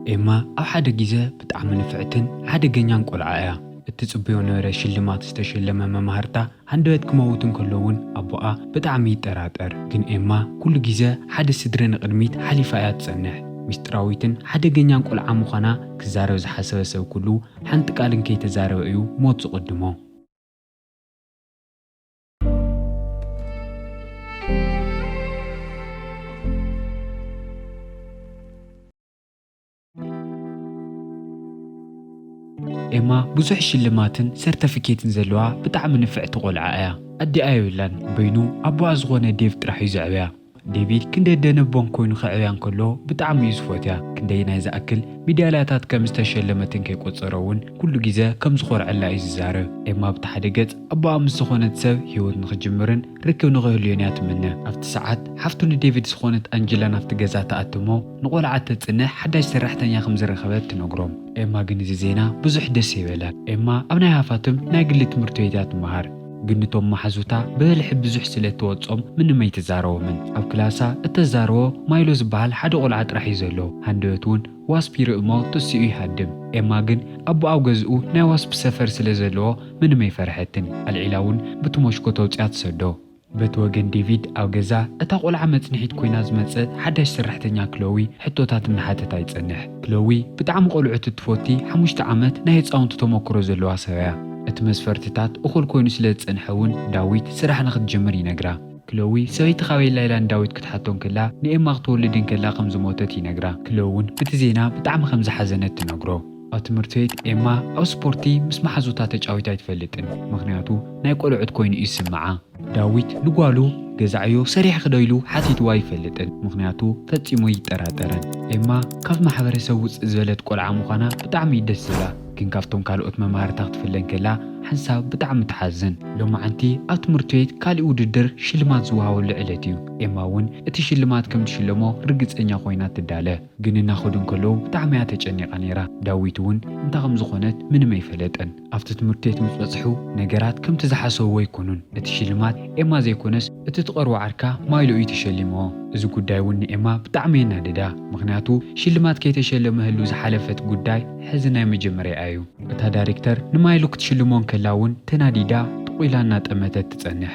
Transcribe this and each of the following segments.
ኤማ ኣብ ሓደ ግዜ ብጣዕሚ ንፍዕትን ሓደገኛን ቆልዓ እያ። እትጽበዮ ነበረ ሽልማት ዝተሸለመ መማህርታ ሃንደበት ክመውት እንከሎ እውን ኣቦኣ ብጣዕሚ ይጠራጠር። ግን ኤማ ኩሉ ግዜ ሓደ ስድሪ ንቕድሚት ሓሊፋ እያ ትጸንሕ። ምስጢራዊትን ሓደገኛን ቆልዓ ምዃና ክዛረብ ዝሓሰበ ሰብ ኩሉ ሓንቲ ቃል እንከይተዛረበ እዩ ሞት ዝቕድሞ። ኤማ ብዙሕ ሽልማትን ሰርተፊኬትን ዘለዋ ብጣዕሚ ንፍዕቲ ቆልዓ እያ። ኣዲኣ የብላን። በይኑ ኣቦኣ ዝኾነ ዴቭ ጥራሕ እዩ ዘዕብያ። ዴቪድ ክንደይ ደነቦን ኮይኑ ከዕብያ እንከሎ ብጣዕሚ እዩ ዝፎትያ። ክንደይ ናይ ዝኣክል ሚዳልያታት ከም ዝተሸለመትን ከይቆጸረ እውን ኩሉ ግዜ ከም ዝኾርዐላ እዩ ዝዛረብ። ኤማ ብቲ ሓደ ገጽ ኣቦኣ ምስ ዝኾነት ሰብ ህይወት ንኽጅምርን ርክብ ንኽህልዮን እያ ትምነ። ኣብቲ ሰዓት ሓፍቱ ንዴቪድ ዝኾነት ኣንጀላ ናብቲ ገዛ ትኣትሞ፣ ንቆልዓ ተጽንሕ ሓዳሽ ሰራሕተኛ ከም ዝረኸበት ትነግሮም። ኤማ ግን እዚ ዜና ብዙሕ ደስ ይበላን። ኤማ ኣብ ናይ ሃፋትም ናይ ግሊ ትምህርቲ ቤት እያ ትመሃር። ግን ንቶም መሓዙታ ብበልሒ ብዙሕ ስለ እትወጾም ምንም ኣይትዛረቦምን። ኣብ ክላሳ እተዛረቦ ማይሎ ዝበሃል ሓደ ቆልዓ ጥራሕ እዩ ዘሎ። ሃንደበት እውን ዋስፕ ይርኢ እሞ ጥሲኡ ይሃድም። ኤማ ግን ኣቦ ኣብ ገዝኡ ናይ ዋስፕ ሰፈር ስለ ዘለዎ ምንም ኣይፈርሐትን። ኣልዒላ እውን ብቲ ሞሽኮ ተውፅያ ትሰዶ። በቲ ወገን ዴቪድ ኣብ ገዛ እታ ቆልዓ መጽንሒት ኮይና ዝመጸት ሓዳሽ ሰራሕተኛ ክሎዊ ሕቶታት እናሓተታ ይጸንሕ። ክሎዊ ብጣዕሚ ቆልዑት እትፈቲ ሓሙሽተ ዓመት ናይ ህጻውንቲ ተመክሮ ዘለዋ ሰብ እያ። እቲ መስፈርትታት እኹል ኮይኑ ስለ ዝጸንሐ እውን ዳዊት ስራሕ ንኽትጅምር ይነግራ። ክሎዊ ሰበይቲ ካበይ ኣላ ኢላ ንዳዊት ክትሓቶ እንከላ ንኤማ ክትወልድ እንከላ ከም ዝሞተት ይነግራ። ክሎዊ እውን ብቲ ዜና ብጣዕሚ ከም ዝሓዘነት ትነግሮ። ኣብ ትምህርቲ ቤት ኤማ ኣብ ስፖርቲ ምስ መሓዙታ ተጫዊታ ኣይትፈልጥን፣ ምኽንያቱ ናይ ቆልዑት ኮይኑ እዩ ዝስምዓ። ዳዊት ንጓሉ ገዛዕዮ ሰሪሕኺ ዶ ኢሉ ሓቲትዋ ኣይፈልጥን፣ ምኽንያቱ ፈጺሙ ይጠራጠረን። ኤማ ካብ ማሕበረሰብ ውፅእ ዝበለት ቆልዓ ምዃና ብጣዕሚ እዩ ደስ ዝብላ፣ ግን ካብቶም ካልኦት መማህርታ ክትፍለ እንከላ ሓንሳብ ብጣዕሚ ትሓዝን። ሎማዓንቲ ኣብ ትምህርቲ ቤት ካሊእ ውድድር ሽልማት ዝወሃበሉ ዕለት እዩ። ኤማ እውን እቲ ሽልማት ከም ትሽለሞ ርግፀኛ ኮይና ትዳለ። ግን እናኸዱ እንከለዉ ብጣዕሚ እያ ተጨኒቓ ነይራ። ዳዊት እውን እንታይ ከም ዝኾነት ምንም ኣይፈለጠን። ኣብቲ ትምህርቲ ቤት ምስ በጽሑ ነገራት ከምቲ ዝሓሰብዎ ኣይኮኑን። እቲ ሽልማት ኤማ ዘይኮነስ እቲ ትቐርቦ ዓርካ ማይሎ እዩ ተሸሊምዎ። እዚ ጉዳይ እውን ንኤማ ብጣዕሚ የናድዳ። ምኽንያቱ ሽልማት ከይተሸለመ ህሉ ዝሓለፈት ጉዳይ ሕዚ ናይ መጀመርያ እዩ። እታ ዳይሬክተር ንማይሎ ክትሽልሞ እንከላ እውን ተናዲዳ ጥቑ ኢላ እናጠመተት ትጸንሕ።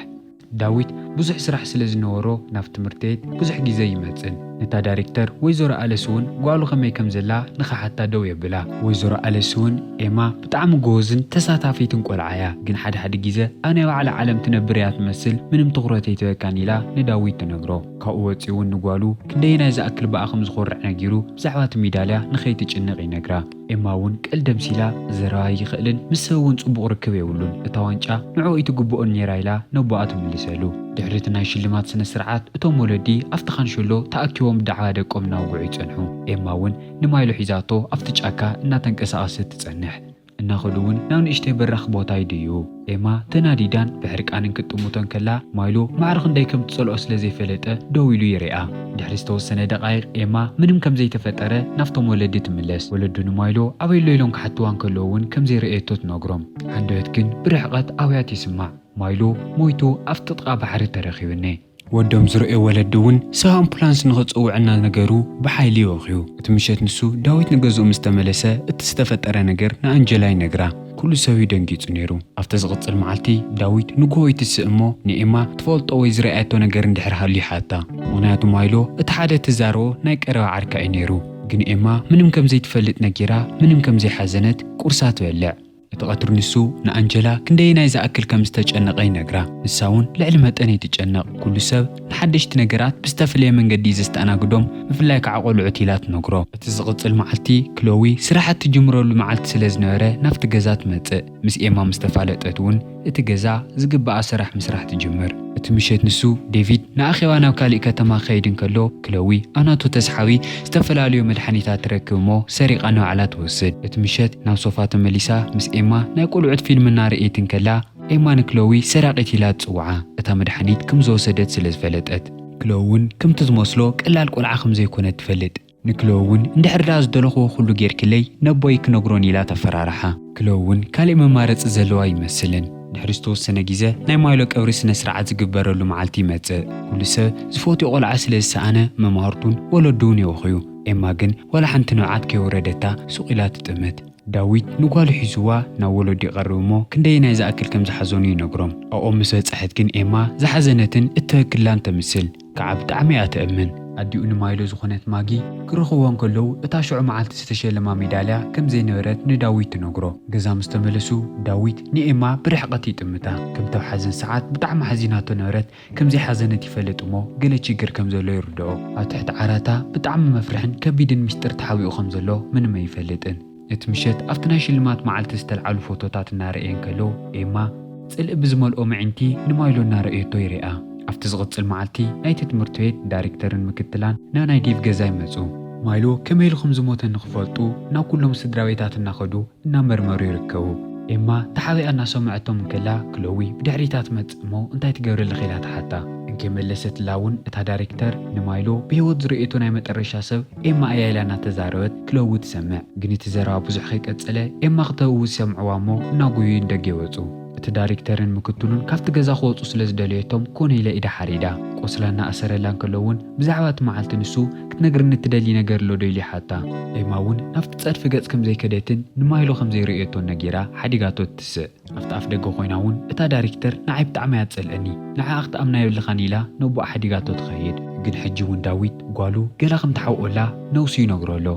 ዳዊት ብዙሕ ስራሕ ስለ ዝነበሮ ናብ ትምህርቲ ቤት ብዙሕ ግዜ ይመጽን። ነታ ዳይሬክተር ወይዘሮ ኣለስ እውን ጓሉ ከመይ ከም ዘላ ንኽሓታ ደው የብላ። ወይዘሮ ኣለስ እውን ኤማ ብጣዕሚ ጎበዝን ተሳታፊትን ቆልዓ እያ፣ ግን ሓደ ሓደ ግዜ ኣብ ናይ ባዕላ ዓለም ትነብር እያ ትመስል፣ ምንም ትኹረት ኣይትበካን ኢላ ንዳዊት ትነግሮ። ካብኡ ወፂኡ እውን ንጓሉ ክንደየናይ ዝኣክል ብኣ ከም ዝኾርዕ ነጊሩ ብዛዕባ እቲ ሚዳልያ ንኸይትጭነቕ ይነግራ። ኤማ እውን ቀልዲ ኣምሲላ፣ ዘረባ ኣይኽእልን፣ ምስ ሰብ እውን ጽቡቕ ርክብ የብሉን፣ እታ ዋንጫ ንዕኡ ኣይትግብኦን ነይራ ኢላ ነቦኣ ትምልሰሉ። ድሕሪ እቲ ናይ ሽልማት ስነ ስርዓት እቶም ወለዲ ኣብቲ ካንሸሎ ተኣኪቦም ብዛዕባ ደቆም እናውግዑ ይጸንሑ። ኤማ እውን ንማይሎ ሒዛቶ ኣብቲ ጫካ እናተንቀሳቐሰት ትጸንሕ። እናኸዱ እውን ናብ ንእሽተይ በራኽ ቦታ ይድይቡ። ኤማ ተናዲዳን ብሕርቃንን ክትጥምቶ እንከላ ማይሎ ማዕረ ክንደይ ከም ትጸልኦ ስለ ዘይፈለጠ ደው ኢሉ ይሪኣ። ድሕሪ ዝተወሰነ ደቓይቕ ኤማ ምንም ከም ዘይተፈጠረ ናብቶም ወለዲ ትምለስ። ወለዱ ንማይሎ ኣበይ ኣሎ ኢሎም ክሓትዋ እንከለዉ እውን ከም ዘይረኣየቶ ትነግሮም። ሃንደበት ግን ብርሕቐት ኣውያት ይስማዕ። ማይሎ ሞይቱ ኣብቲ ጥቓ ባሕሪ ተረኺቡኒ። ወዶም ዝረኣዮ ወለዲ እውን ሰብ ኣምቡላንስ ንኽጽውዕ እናነገሩ ብሓይሊ ይወኽዩ። እቲ ምሸት ንሱ ዳዊት ንገዝኡ ምስ ተመለሰ እቲ ዝተፈጠረ ነገር ንኣንጀላ ይነግራ። ኩሉ ሰብ እዩ ደንጊጹ ነይሩ። ኣብቲ ዝቕጽል መዓልቲ ዳዊት ንግሆ ይትስእ እሞ ንኤማ ትፈልጦ ወይ ዝረኣየቶ ነገር እንድሕር ሃልዩ ይሓታ። ምኽንያቱ ማይሎ እቲ ሓደ እትዛረቦ ናይ ቀረባ ዓርካ እዩ ነይሩ። ግን ኤማ ምንም ከም ዘይትፈልጥ ነጊራ፣ ምንም ከም ዘይሓዘነት ቁርሳ ትበልዕ። እቲ ቀትሪ ንሱ ንኣንጀላ ክንደየናይ ዝኣክል ከም ዝተጨነቐ ይነግራ። ንሳ እውን ልዕሊ መጠን እያ ትጨነቕ። ኩሉ ሰብ ንሓደሽቲ ነገራት ብዝተፈለየ መንገዲ እዩ ዘስተኣናግዶም፣ ብፍላይ ከዓ ቆልዑት ኢላ ትነግሮ። እቲ ዝቕጽል መዓልቲ ክሎዊ ስራሕ እትጅምረሉ መዓልቲ ስለ ዝነበረ ናብቲ ገዛ ትመጽእ። ምስ ኤማ ምስ ተፋለጠት እውን እቲ ገዛ ዝግብኣ ስራሕ ምስራሕ ትጅምር። እቲ ምሸት ንሱ ዴቪድ ንኣኼባ ናብ ካሊእ ከተማ ክኸይድ እንከሎ ክሎዊ ኣብ ናቱ ተስሓቢ ዝተፈላለዩ መድሓኒታት ትረክብ እሞ ሰሪቓ ንባዕላ ትወስድ። እቲ ምሸት ናብ ሶፋ ተመሊሳ ምስ ኤማ ናይ ቆልዑት ፊልም እናርኣየት እንከላ ኤማ ንክሎዊ ሰራቒት ኢላ ትጽውዓ፣ እታ መድሓኒት ከም ዝወሰደት ስለ ዝፈለጠት። ክሎዊ እውን ከምቲ ዝመስሎ ቀላል ቆልዓ ከም ዘይኮነት ትፈልጥ። ንክሎዊ እውን እንድሕር ደኣ ዝደለኽዎ ኩሉ ጌርክለይ ነቦይ ክነግሮን ኢላ ተፈራርሓ። ክሎዊ እውን ካሊእ መማረጺ ዘለዋ ኣይመስልን። ድሕሪ ዝተወሰነ ግዜ ናይ ማይሎ ቀብሪ ስነ ስርዓት ዝግበረሉ መዓልቲ ይመጽእ። ኩሉ ሰብ ዝፈትዮ ቆልዓ ስለ ዝሰኣነ መማህርቱን ወለዱን የውኽዩ። ኤማ ግን ዋላ ሓንቲ ንብዓት ከይወረደታ ሱቕ ኢላ ትጥምት። ዳዊት ንጓሉ ሒዝዋ ናብ ወለዱ ይቐርብ እሞ ክንደየናይ ዝኣክል ከም ዝሓዘኑ ይነግሮም። ኣብኦም ምስ በጽሐት ግን ኤማ ዝሓዘነትን እተወክላን ተምስል። ከዓ ብጣዕሚ እያ ተእምን። ኣዲኡ ንማይሎ ዝኾነት ማጊ ክረኽብዋ እንከለዉ እታ ሽዑ መዓልቲ ዝተሸለማ ሜዳልያ ከም ዘይነበረት ንዳዊት ትነግሮ። ገዛ ምስ ተመለሱ ዳዊት ንኤማ ብርሕቐት ይጥምታ። ከምቲ ኣብ ሓዘን ሰዓት ብጣዕሚ ሓዚናቶ ነበረት ከም ዘይሓዘነት ይፈልጥ እሞ ገለ ችግር ከም ዘሎ ይርድኦ። ኣብ ትሕቲ ዓራታ ብጣዕሚ መፍርሕን ከቢድን ምስጢር ተሓቢኡ ከም ዘሎ ምንም ኣይፈልጥን። እቲ ምሸት ኣብቲ ናይ ሽልማት መዓልቲ ዝተልዓሉ ፎቶታት እናረእየ እንከሎ ኤማ ጽልኢ ብዝመልኦ ምዒንቲ ንማይሎ እናረእየቶ ይርኣ። ኣብቲ ዝቕጽል መዓልቲ ናይቲ ትምህርቲ ቤት ዳይሬክተርን ምክትላን ናብ ናይ ዴቭ ገዛ ይመጹ። ማይሎ ከመይ ኢሉ ከም ዝሞተ ንኽፈልጡ ናብ ኩሎም ስድራ ቤታት እናኸዱ እናመርመሩ ይርከቡ። ኤማ ተሓቢኣ እናሰምዐቶም እንከላ ክሎዊ ብድሕሪታ ትመጽእ እሞ እንታይ ትገብሪ ኣለኺ ኢላ ትሓታ። እንከይመለሰትላ እውን እታ ዳይሬክተር ንማይሎ ብህይወት ዝርእየቶ ናይ መጠረሻ ሰብ ኤማ እያ ኢላ እናተዛረበት ክሎዊ ትሰምዕ። ግን እቲ ዘረባ ብዙሕ ከይቀጸለ ኤማ ክተእውዝ ይሰምዕዋ እሞ እናጎዩ ንደገ ይወጹ። እቲ ዳይሬክተርን ምክትሉን ካብቲ ገዛ ክወጹ ስለ ዝደለየቶም ኮነ ኢለ ኢዳ ሓሪዳ ቆስላ እናኣሰረላ እንከሎ እውን ብዛዕባ እቲ መዓልቲ ንሱ ክትነግርኒ እትደሊ ነገር ኣሎ ዶ ኢሉ ይሓታ። ኤማ እውን ናብቲ ጸድፊ ገጽ ከም ዘይከደትን ንማይሎ ከም ዘይርእየቶን ነጊራ ሓዲጋቶ ትስእ። ኣብቲ ኣፍ ደገ ኮይና እውን እታ ዳይሬክተር ንዓይ ብጣዕሚ እያ ትጸልእኒ፣ ንዓኣ ክትኣምና የብልኻን ኢላ ነቦኣ ሓዲጋቶ ትኸይድ። ግን ሕጂ እውን ዳዊት ጓሉ ገላ ከም ትሓውቆላ ነውሱ ይነግሮ ኣሎ።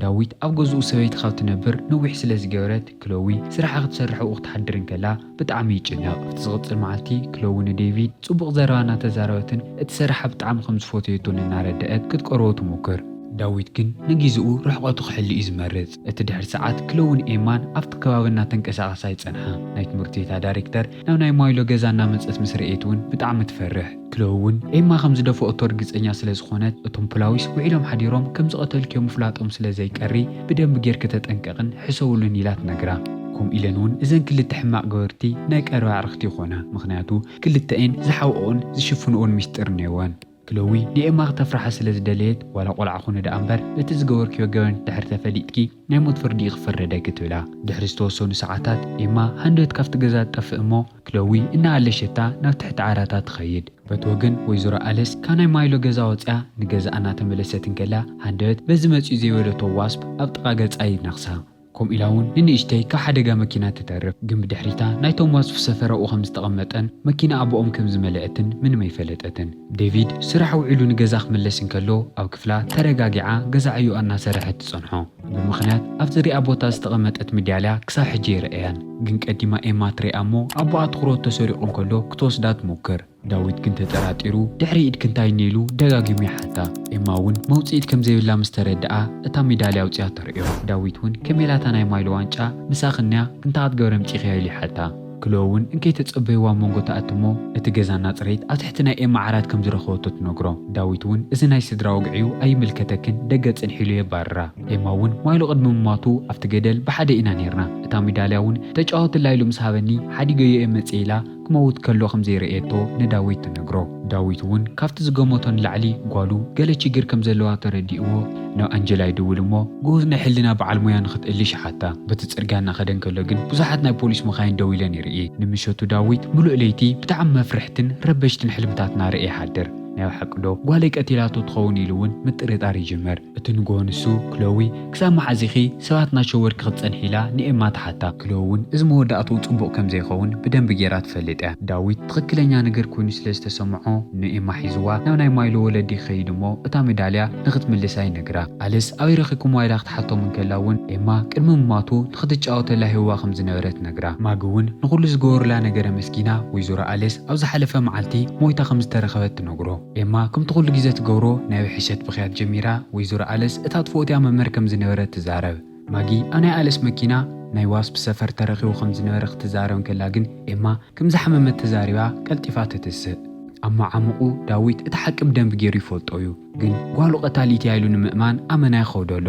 ዳዊት ኣብ ገዝኡ ሰበይቲ ካብ ትነብር ነዊሕ ስለ ዝገበረት ክሎዊ ስራሓ ክትሰርሕ ኣብኡ ክትሓድር እንከላ ብጣዕሚ ይጭነቕ። ኣብቲ ዝቕጽል መዓልቲ ክሎዊ ንዴቪድ ጽቡቕ ዘረባ እናተዛረበትን እቲ ስራሓ ብጣዕሚ ከም ዝፈተየቶን እናረደአት ክትቀርቦ ትሙክር። ዳዊት ግን ንግዜኡ ርሕቐቱ ክሕሉ እዩ ዝመርጽ። እቲ ድሕሪ ሰዓት ክሎውን ኤማን ኣብቲ ከባቢ እናተንቀሳቐሳ ይጸንሓ። ናይ ትምህርቲ ቤታ ዳይሬክተር ናብ ናይ ማይሎ ገዛ እናመጸት ምስ ረእየት እውን ብጣዕሚ ትፈርሕ። ክሎ እውን ኤማ ከም ዝደፈኦቶ ርግጸኛ ስለ ዝኾነት እቶም ፖላዊስ ውዒሎም ሓዲሮም ከም ዝቐተልክዮ ምፍላጦም ስለ ዘይቀሪ ብደንቢ ጌርኪ ተጠንቀቕን ሕሰብሉን ኢላ ትነግራ። ከምኡ ኢለን እውን እዘን ክልተ ሕማቕ ገበርቲ ናይ ቀረባ ኣዕርኽቲ ይኾና። ምኽንያቱ ክልተኤን ዝሓብኦን ዝሽፍንኦን ሚስጥር ነይወን። ክሎዊ ንኤማ ክተፍርሓ ስለ ዝደለየት ዋላ ቆልዓ ኾነ ደኣ እምበር እቲ ዝገበርክዮ ገበን ድሕር ተፈሊጥኪ ናይ ሞት ፍርዲ ክፍረደኪ ትብላ። ድሕሪ ዝተወሰኑ ሰዓታት ኤማ ሃንደበት ካብቲ ገዛ ትጠፍእ እሞ ክሎዊ እናኣለሸታ ናብ ትሕቲ ዓራታ ትኸይድ። በቲ ወገን ወይዘሮ ኣለስ ካብ ናይ ማይሎ ገዛ ወፂኣ ንገዛኣ እናተመለሰት እንከላ ሃንደበት በዚ መፂኡ ዘይበለቶ ዋስፕ ኣብ ጥቓ ገፃ ይነኽሳ። ከምኡ ኢላ እውን ንንእሽተይ ካብ ሓደጋ መኪና ትተርፍ። ግን ብድሕሪታ ናይቶም ዋስፕ ሰፈር ኣብኡ ከም ዝተቐመጠን መኪና ኣብኦም ከም ዝመልአትን ምንም ኣይፈለጠትን። ዴቪድ ስራሕ ውዒሉ ንገዛ ክምለስ እንከሎ ኣብ ክፍላ ተረጋጊዓ ገዛ ዕዮኣ እናሰረሐት ትጸንሖ። ብምኽንያት ኣብ ዝሪኣ ቦታ ዝተቐመጠት ምድያልያ ክሳብ ሕጂ ይረኣያን። ግን ቀዲማ ኤማ ትሪኣ እሞ ኣቦኣ ትኹረት ተሰሪቑ እንከሎ ክትወስዳ ትሞክር። ዳዊት ግን ተጠራጢሩ ድሕሪ ኢድኪ እንታይ እኒኤ ኢሉ ደጋጊሙ ይሓታ። ኤማ እውን መውፅኢት ከም ዘይብላ ምስ ተረድኣ እታ ሜዳልያ ኣውፅያ ተርእዮ። ዳዊት እውን ከሜላታ ናይ ማይሎ ዋንጫ ምሳኽንያ እንታይ ክትገብረ ምፂእኽያ ኢሉ ይሓታ። ክሎ እውን እንከይተፀበይዋ ኣብ መንጎ ትኣቲ እሞ እቲ ገዛና ፅሬት ኣብ ትሕቲ ናይ ኤማ ዓራት ከም ዝረኸበቶ ትነግሮ። ዳዊት እውን እዚ ናይ ስድራ ወግዒ እዩ ኣይምልከተክን ደገ ፅንሒ ኢሉ የባርራ። ኤማ እውን ማይሎ ቅድሚ ምማቱ ኣብቲ ገደል ብሓደ ኢና ነይርና። እታ ሜዳልያ እውን ተጫወትላ ኢሉ ምስ ሃበኒ ሓዲገዮ እየ መፅየ ኢላ ክመውት ከሎ ከም ዘይረእየቶ ንዳዊት ትነግሮ። ዳዊት እውን ካብቲ ዝገመቶ ንላዕሊ ጓሉ ገለ ችግር ከም ዘለዋ ተረዲእዎ ናብ ኣንጀላ ይድውል እሞ ግሁዝ ናይ ሕልና በዓል ሞያ ንኽትእልሽ ይሓታ። በቲ ጽርግያ እናኸደ እንከሎ ግን ብዙሓት ናይ ፖሊስ መኻይን ደው ኢለን ይርኢ። ንምሸቱ ዳዊት ምሉእ ለይቲ ብጣዕሚ መፍርሕትን ረበሽትን ሕልምታት እናረእየ ይሓድር። ናይ ብሓቂ ዶ ጓለይ ቀቲላቶ ትኸውን ኢሉ እውን ምጥርጣር ይጅምር። እቲ ንግሆ ንሱ ክሎዊ ክሳብ መዓዝ ኢኺ ሰባት እናሸወድኪ ክትጸንሒ ኢላ ንኤማ ትሓታ። ክሎ እውን እዚ መወዳእትኡ ጽቡቕ ከም ዘይኸውን ብደንቢ ጌራ ትፈልጥ እያ። ዳዊት ትኽክለኛ ነገር ኮይኑ ስለ ዝተሰምዖ ንኤማ ሒዝዋ ናብ ናይ ማይሎ ወለዲ ይኸይድ እሞ እታ ሜዳልያ ንኽትምልሳ ይነግራ። ኣለስ ኣበይ ረኺብኩምዋ ኢላ ክትሓቶም እንከላ እውን ኤማ ቅድሚ ምማቱ ንኽትጫወተላ ሂብዋ ከም ዝነበረ ትነግራ። ማጊ እውን ንኹሉ ዝገበሩላ ነገር ኣመስጊና ወይዘሮ ኣለስ ኣብ ዝሓለፈ መዓልቲ ሞይታ ከም ዝተረኸበት ትነግሮ። ኤማ ከምቲ ኩሉ ግዜ ትገብሮ ናይ ውሕሸት ብኽያት ጀሚራ ወይዘሮ ኣለስ እታ ትፈትያ መምህር ከም ዝነበረት ትዛረብ። ማጊ ኣብ ናይ ኣለስ መኪና ናይ ዋስፕ ሰፈር ተረኺቡ ከም ዝነበረ ክትዛረብ እንከላ ግን ኤማ ከም ዝሓመመት ተዛሪባ ቀልጢፋ ትትስእ። ኣብ መዓሙቑ ዳዊት እቲ ሓቂ ብደንቢ ገይሩ ይፈልጦ እዩ፣ ግን ጓሉ ቀታሊት እያ ኢሉ ንምእማን ኣመና ይኸብዶ ኣሎ።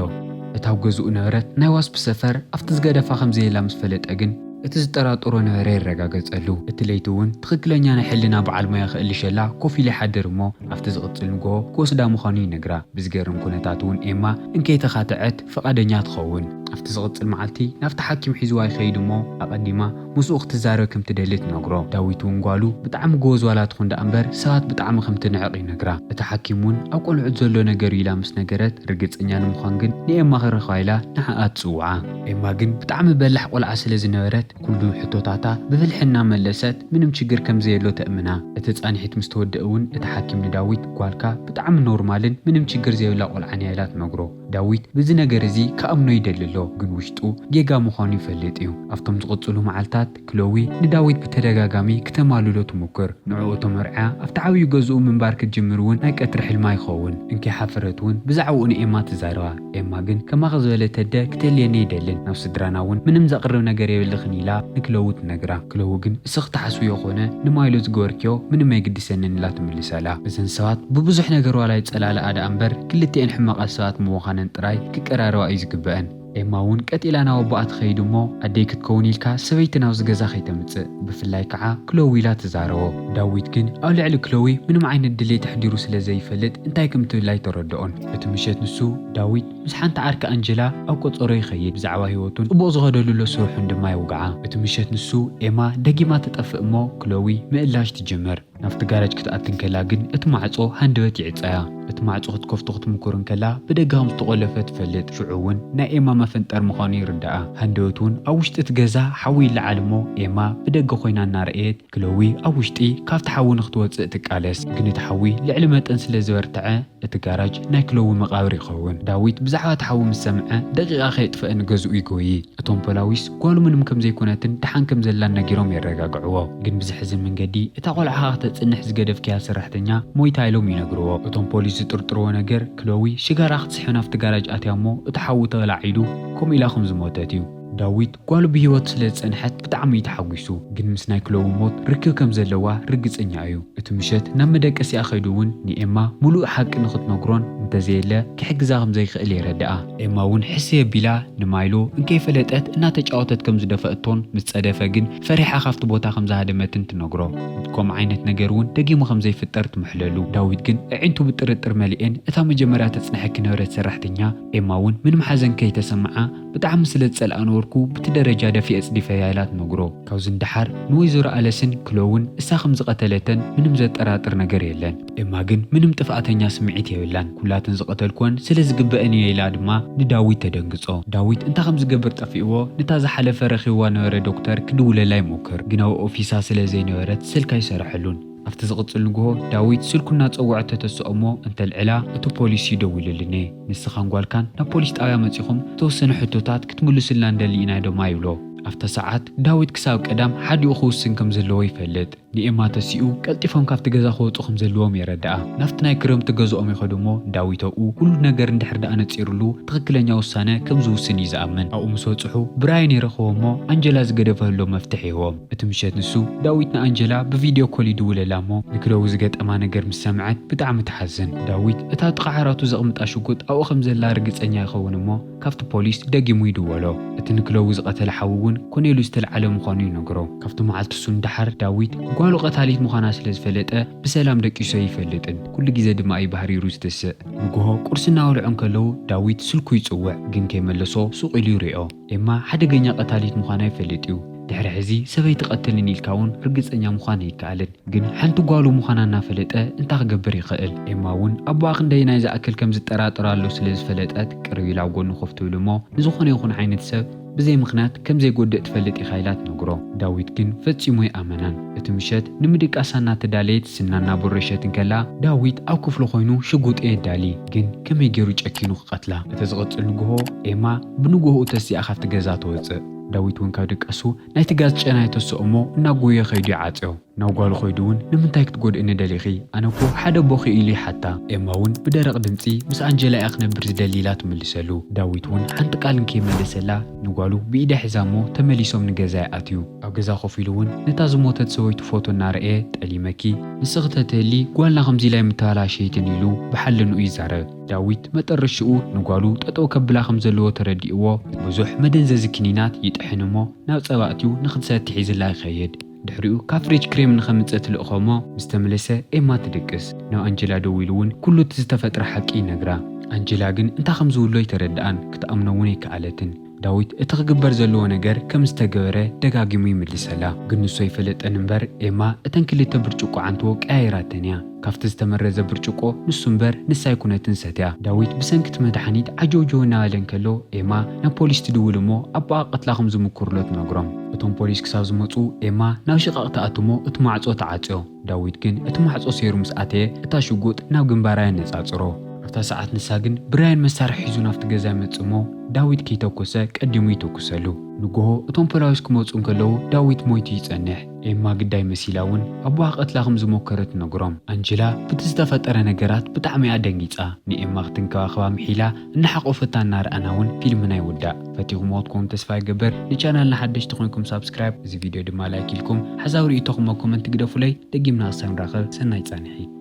እታ ኣብ ገዝኡ ነበረት ናይ ዋስፕ ሰፈር ኣብቲ ዝገደፋ ከም ዘየላ ምስ ፈለጠ ግን እቲ ዝጠራጠሮ ነበረ የረጋገጸሉ። እቲ ለይቲ እውን ትኽክለኛ ናይ ሕልና በዓል ሞያ ክእልሸላ ኮፍ ኢሉ ይሓድር እሞ ኣብቲ ዝቕጽል ንግሆ ክወስዳ ምዃኑ ይነግራ። ብዝገርም ኩነታት እውን ኤማ እንከይተኻትዐት ፍቓደኛ ትኸውን። ኣብቲ ዝቕጽል መዓልቲ ናብቲ ሓኪም ሒዝዋ ይኸይድ እሞ ኣቐዲማ ምስኡ ክትዛረብ ከም ትደሊ ትነግሮ። ዳዊት እውን ጓሉ ብጣዕሚ ጎበዝ ዋላ ትኹን ደኣ እምበር ሰባት ብጣዕሚ ከም ትንዕቕ ይነግራ። እቲ ሓኪም እውን ኣብ ቆልዑት ዘሎ ነገር እዩ ኢላ ምስ ነገረት ርግጸኛ ንምዃን ግን ንኤማ ክረኽባ ኢላ ንዓኣ ትጽውዓ። ኤማ ግን ብጣዕሚ በላሕ ቆልዓ ስለ ዝነበረት ኩሉ ሕቶታታ ብብልሒ እናመለሰት ምንም ችግር ከም ዘየሎ ተእምና። እቲ ጻንሒት ምስ ተወደአ እውን እቲ ሓኪም ንዳዊት ጓልካ ብጣዕሚ ኖርማልን ምንም ችግር ዘይብላ ቆልዓን እያ ኢላ ትነግሮ። ዳዊት ብዚ ነገር እዚ ክኣምኖ ይደሊ ኣሎ፣ ግን ውሽጡ ጌጋ ምዃኑ ይፈልጥ እዩ። ኣብቶም ዝቕጽሉ መዓልታት ክሎዊ ንዳዊት ብተደጋጋሚ ክተማልሎ ትሙክር። ንዕኡ ተመርዕያ ኣብቲ ዓብዩ ገዝኡ ምንባር ክትጅምር እውን ናይ ቀትሪ ሕልማ ይኸውን። እንከይሓፈረት እውን ብዛዕባኡ ንኤማ ትዛረባ። ኤማ ግን ከማኺ ዝበለት ኣደ ክተልየኒ ኣይደልን፣ ናብ ስድራና እውን ምንም ዘቕርብ ነገር የብልኽን ኢላ ንክሎዊ ትነግራ። ክሎዊ ግን እስኺ ትሓስብዮ ኮነ ንማይሎ ዝገበርክዮ ምንም ኣይግድሰንን ኢላ ትምልሰላ። እዘን ሰባት ብብዙሕ ነገር ዋላ ይጸላለኣ ደኣ እምበር ክልቲኤን ሕማቓት ሰባት ምዃነን ጥራይ ክቀራረባ እዩ ዝግበአን። ኤማ እውን ቀጥ ኢላ ናብ ኣቦኣ ትኸይድ እሞ ኣደይ ክትከውን ኢልካ ሰበይቲ ናብዚ ገዛ ከይተምጽእ፣ ብፍላይ ከዓ ክሎዊ ኢላ ትዛረቦ። ዳዊት ግን ኣብ ልዕሊ ክሎዊ ምንም ዓይነት ድሌት ኣሕዲሩ ስለ ዘይፈልጥ እንታይ ከም ትብል ኣይተረድኦን። እቲ ምሸት ንሱ ዳዊት ምስ ሓንቲ ዓርኪ ኣንጀላ ኣብ ቆጸሮ ይኸይድ። ብዛዕባ ህይወቱን ጽቡቕ ዝኸደሉ ኣሎ ስርሑን ድማ የውግዓ። እቲ ምሸት ንሱ ኤማ ደጊማ ትጠፍእ እሞ ክሎዊ ምእላሽ ትጅምር። ናብቲ ጋራጅ ክትኣቲ እንከላ ግን እቲ ማዕጾ ሃንደበት ይዕጸያ። እቲ ማዕጾ ክትከፍቶ ክትምኩር እንከላ ብደገ ከም ዝተቖለፈ ትፈልጥ። ሽዑ እውን ናይ ኤማ መፈንጠር ምዃኑ ይርድኣ። ሃንደበት እውን ኣብ ውሽጢ እቲ ገዛ ሓዊ ይለዓል እሞ ኤማ ብደገ ኮይና እናረኣየት ክሎዊ ኣብ ውሽጢ ካብቲ ሓዊ ንክትወጽእ ትቃለስ። ግን እቲ ሓዊ ልዕሊ መጠን ስለ ዝበርትዐ እቲ ጋራጅ ናይ ክሎዊ መቓብር ይኸውን። ዳዊት ብዛዕባ እቲ ሓዊ ምስ ሰምዐ ደቂቓ ከየጥፍአ ንገዝኡ ይጎዪ። እቶም ፖላዊስ ጓሉ ምንም ከም ዘይኮነትን ደሓን ከም ዘላን ነጊሮም የረጋግዕዎ። ግን ብዘሕዝን መንገዲ እታ ቆልዓ ከተጽንሕ ዝገደፍክያ ሰራሕተኛ ሞይታ ኢሎም ይነግርዎ። እቶም ፖሊስ ዝጥርጥርዎ ነገር ክሎዊ ሽጋራ ክትስሕን ኣብቲ ጋራጅ ኣትያ እሞ እቲ ሓዊ ተላዒሉ ከምኡ ኢላ ከም ዝሞተት እዩ። ዳዊት ጓሉ ብህይወት ስለ ዝጸንሐት ብጣዕሚ እዩ ተሓጒሱ። ግን ምስ ናይ ክሎዊ ሞት ርክብ ከም ዘለዋ ርግጸኛ እዩ። እቲ ምሸት ናብ መደቀሲኣ ከይዱ እውን ንኤማ ምሉእ ሓቂ ንኽትነግሮን እንተዘየለ ክሕግዛ ከም ዘይክእል የረድኣ። ኤማ እውን ሕስይ ኣቢላ ንማይሎ እንከይፈለጠት እናተጫወተት ከም ዝደፈእቶን ምስ ጸደፈ ግን ፈሪሓ ካብቲ ቦታ ከም ዝሃደመትን ትነግሮ። ከምኡ ዓይነት ነገር እውን ደጊሙ ከም ዘይፍጠር ትምሕለሉ። ዳዊት ግን ኣዒንቱ ብጥርጥር መሊኤን እታ መጀመርያ ተጽንሐኪ ነበረት ሰራሕተኛ ኤማ እውን ምንም ሓዘን ከይተሰምዓ ብጣዕሚ ስለ ዝጸልኣ ነበርኩ፣ ብቲ ደረጃ ደፊኤ ጽዲፈያ ኢላ ትነግሮ። ካብዚ ንደሓር ንወይዘሮ ኣለስን ክሎውን እሳ ከም ዝቐተለተን ምንም ዘጠራጥር ነገር የለን። ኤማ ግን ምንም ጥፍኣተኛ ስምዒት የብላን። ኩላተን ዝቐተልኩወን ስለ ዝግበአን እየ ኢላ ድማ ንዳዊት ተደንግጾ። ዳዊት እንታይ ከም ዝገብር ጠፊእዎ፣ ነታ ዝሓለፈ ረኺብዋ ነበረ ዶክተር ክድውለላ ይሞክር። ግን ኣብ ኦፊሳ ስለ ዘይነበረት ስልካ ኣይሰረሐሉን። ኣብቲ ዝቕጽል ንግሆ ዳዊት ስልኩ እናጸውዐ ተተስኦ እሞ እንተልዕላ እቲ ፖሊስ እዩ ደዊሉልኒ። ንስኻን ጓልካን ናብ ፖሊስ ጣብያ መጺኹም ዝተወሰነ ሕቶታት ክትምልሱልና ንደሊ ኢና ድማ ይብሎ። ኣብታ ሰዓት ዳዊት ክሳብ ቀዳም ሓዲኡ ክውስን ከም ዘለዎ ይፈልጥ። ንኤማ ተሲኡ ቀልጢፎም ካብቲ ገዛ ክወጹ ከም ዘለዎም የረድኣ። ናብቲ ናይ ክረምቲ ገዝኦም ይኸዱ እሞ ዳዊት ኣብኡ ኩሉ ነገር እንድሕር ደኣ ነጺሩሉ ትኽክለኛ ውሳነ ከም ዝውስን እዩ ዝኣምን። ኣብኡ ምስ በጽሑ ብራየን ይረኽቦ እሞ ኣንጀላ ዝገደፈ ህሎ መፍትሕ ይህቦም። እቲ ምሸት ንሱ ዳዊት ንኣንጀላ ብቪድዮ ኮል ይድውለላ እሞ ንክለዊ ዝገጠማ ነገር ምስ ሰምዐት ብጣዕሚ ትሓዝን። ዳዊት እታ ጥቓ ዓራቱ ዘቕምጣ ሽጉጥ ኣብኡ ከም ዘላ ርግጸኛ ይኸውን እሞ ካብቲ ፖሊስ ደጊሙ ይድወሎ። እቲ ንክለዊ ዝቐተለ ሓዊ እውን ኮኔሉ ዝተልዓለ ምዃኑ ይነግሮ። ካብቲ መዓልቲ እሱ ንደሓር ዳዊት ጓሉ ቀታሊት ምዃና ስለ ዝፈለጠ ብሰላም ደቂሱ ኣይፈልጥን። ኩሉ ግዜ ድማ እዩ ባህሪሩ ዝትስእ። ንግሆ ቁርሲ እናበልዑ እንከለዉ ዳዊት ስልኩ ይጽውዕ፣ ግን ከይመለሶ ሱቕ ኢሉ ይሪኦ። ኤማ ሓደገኛ ቀታሊት ምዃና ይፈልጥ እዩ። ድሕሪ ሕዚ ሰበይ ትቐትልን ኢልካ እውን ርግጸኛ ምዃን ኣይከኣልን። ግን ሓንቲ ጓሉ ምዃና እናፈለጠ እንታይ ክገብር ይኽእል? ኤማ እውን ኣቦኣ ክንደየናይ ዝኣክል ከም ዝጠራጠር ኣሎ ስለ ዝፈለጠት ቅርብ ኢላ ኣብ ጎኑ ኮፍ ትብል እሞ ንዝኾነ ይኹን ዓይነት ሰብ ብዘይ ምኽንያት ከም ዘይጎድእ ትፈልጥ ኢኻ ኢላ ትነግሮ። ዳዊት ግን ፈጺሙ ኣይኣመናን። እቲ ምሸት ንምድቃሳ እናተዳለየት ስና እናቦረሸት እንከላ ዳዊት ኣብ ክፍሉ ኮይኑ ሽጉጥ የዳሊ። ግን ከመይ ገይሩ ጨኪኑ ክቐትላ? እቲ ዝቕጽል ንግሆ ኤማ ብንግሆኡ ተሲኣ ካብቲ ገዛ ትወጽእ። ዳዊት እውን ካብ ድቃሱ ናይቲ ጋዝ ጨና ይተስኦ እሞ እናጎየ ከይዱ ይዓጽዮ። ናብ ጓሉ ከይዱ እውን ንምንታይ ክትጎድእኒ ደሊኺ? ኣነ እኮ ሓደ ኣቦኺ ኢሉ ይሓታ። ኤማ እውን ብደረቕ ድምጺ ምስ ኣንጀላ እያ ክነብር ዝደሊ ኢላ ትምልሰሉ። ዳዊት እውን ሓንቲ ቃል እንከይመለሰላ ንጓሉ ብኢዳ ሒዛ እሞ ተመሊሶም ንገዛ ይኣትዩ። ኣብ ገዛ ኮፍ ኢሉ እውን ነታ ዝሞተት ሰበይቱ ፎቶ እናረኣየ ጠሊመኪ ንስኺ ተትህሊ ጓልና ከምዚ ኢላ ኣይምተባላሸይትን ኢሉ ብሓለንኡ ይዛረብ። ዳዊት መጠረሽኡ ንጓሉ ጠጠው ከብላ ከም ዘለዎ ተረዲእዎ ብዙሕ መደንዘዚ ክኒናት ይጥሕን እሞ ናብ ጸባ ኣትዩ ንኽትሰቲ ሒዝላ ይኸይድ። ድሕሪኡ ካብ ፍሪጅ ክሬም ንኸምጽእ ትልእኾ እሞ ምስ ተመለሰ ኤማ ትድቅስ። ናብ ኣንጀላ ደዊሉ እውን ኩሉ እቲ ዝተፈጥረ ሓቂ ይነግራ። ኣንጀላ ግን እንታይ ከም ዝብሎ ኣይተረድኣን፣ ክትኣምኖ እውን ኣይከኣለትን። ዳዊት እቲ ክግበር ዘለዎ ነገር ከም ዝተገበረ ደጋጊሙ ይምልሰላ። ግን ንሱ ኣይፈለጠን እምበር፣ ኤማ እተን ክልተ ብርጭቆ ዓንትዎ ቀያይራተን እያ። ካብቲ ዝተመረዘ ብርጭቆ ንሱ እምበር ንሳ ኣይኮነትን ሰትያ። ዳዊት ብሰንኪ እቲ መድሓኒት ዓጀውጀው እናበለ እንከሎ፣ ኤማ ናብ ፖሊስ ትድውል እሞ ኣቦኣ ቀትላ ከም ዝምኩርሎ ትነግሮም። እቶም ፖሊስ ክሳብ ዝመፁ፣ ኤማ ናብ ሽቓቕ ትኣቱ እሞ እቲ ማዕፆ ተዓፅዮ። ዳዊት ግን እቲ ማዕጾ ሰይሩ ምስ ኣተየ፣ እታ ሽጉጥ ናብ ግንባራ የነጻጽሮ። ኣብታ ሰዓት ንሳ ግን ብራያን መሳርሒ ሒዙ ናብቲ ገዛ ይመጽእ እሞ፣ ዳዊት ከይተኮሰ ቀዲሙ ይተኩሰሉ። ንጎሆ እቶም ፖላዊስ ክመጹ እንከለዉ፣ ዳዊት ሞይቱ ይጸንሕ። ኤማ ግዳይ መሲላ እውን ኣቦኣ ቀትላ ከም ዝሞከረት ትነግሮም። ኣንጀላ ብቲ ዝተፈጠረ ነገራት ብጣዕሚ እያ ደንጊጻ። ንኤማ ክትንከባኸባ ምሒላ እናሓቆፈታ እናረኣና እውን ፊልምና ይውዳእ። ፈቲኹምዎ ትኮኑ ተስፋ ይገብር። ንቻናልና ሓደሽቲ ኮይንኩም ሳብስክራይብ፣ እዚ ቪድዮ ድማ ላይክ ኢልኩም ሓሳብ ርእይቶኹም ኣብ ኮመንት ግደፉለይ። ደጊምና ክሳብ ንራኸብ ሰናይ ጻንሒት።